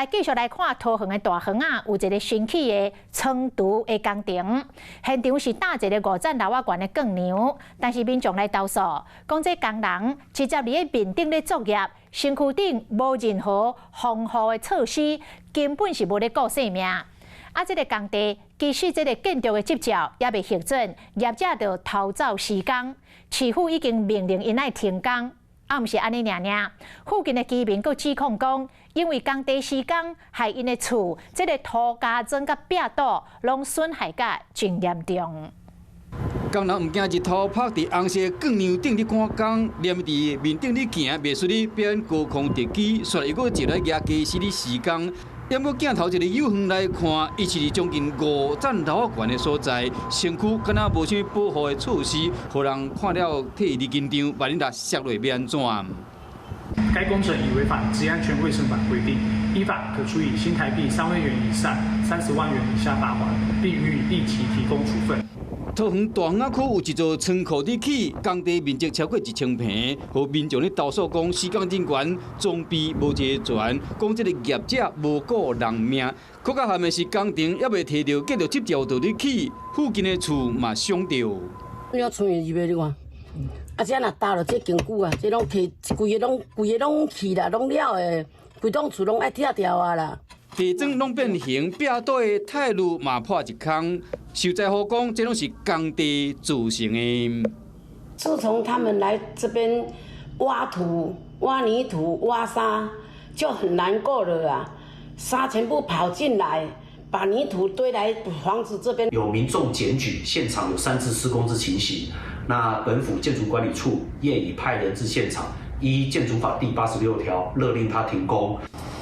繼續來看桃園的大園仔，有一个新起的倉儲的工程，現場是搭一个五層樓仔懸的鋼梁，但是民眾來投訴，講這工人直接佇咧面頂咧作業，身軀頂無任何防護的措施，根本是無咧顧性命。啊，這个工地其實這个建築的執照猶未核准，業者就偷走施工，市府已經命令𪜶愛停工。啊，毋是按呢爾爾，附近的居民閣指控講，因為工地施工，害𪜶的厝，這个塗膠磚佮壁堵攏損害甲真嚴重。工人毋驚日頭曬，佇紅色鋼梁頂咧趕工，連佇面頂咧行，袂輸咧表演高空特技，煞來又閣一來舉家私咧施工。毋過鏡頭一个有遠來看，伊是佇將近五層樓仔懸的所在，身軀敢若無啥物保護的措施，予人看了替伊緊張，萬一若摔落欲按怎？該工程已違反職業安全衛生法規定，依法可處以新台幣3萬元以上30萬元以下罰鍰，並予以立即停工處分。桃園大園仔區有一座倉庫佇起，工地面積超過1000坪，予民眾咧投訴講，施工人員裝備無齊全，講這个業者無顧人命。閣較慘的是，工程猶未提著建築執照就佇起，附近的厝嘛傷著。你看厝入去你看，啊這若焦落這堅久啊，這攏提規个攏規个攏去啦，攏了的，規棟厝攏愛拆掉啊啦。地磚攏變形，壁堵的鐵路嘛破一空。受災戶講，這攏是工地造成的。自從他們來這邊挖土、挖泥土、挖沙，就很難過了啊！沙全部跑進來，把泥土堆來房子這邊。有民眾檢舉現場有擅自施工之情形，那本府建築管理處業已派人至現場，依建築法第86條，勒令他停工。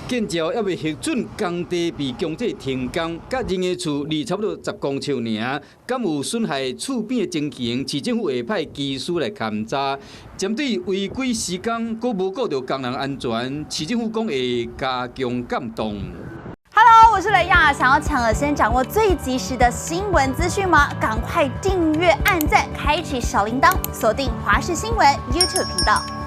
建照猶未核准，工地被強制停工，佮𪜶的厝離差不多10公尺爾，敢有損害厝邊的情形？市政府會派技師來勘查。針對違規施工，閣無顧著工人安全，市政府講會加強監督。 Hello，我是雷亞，想要搶先掌握最及時的新聞資訊嗎？趕快訂閱、按讚、開啟小鈴鐺，鎖定華視新聞 YouTube 頻道。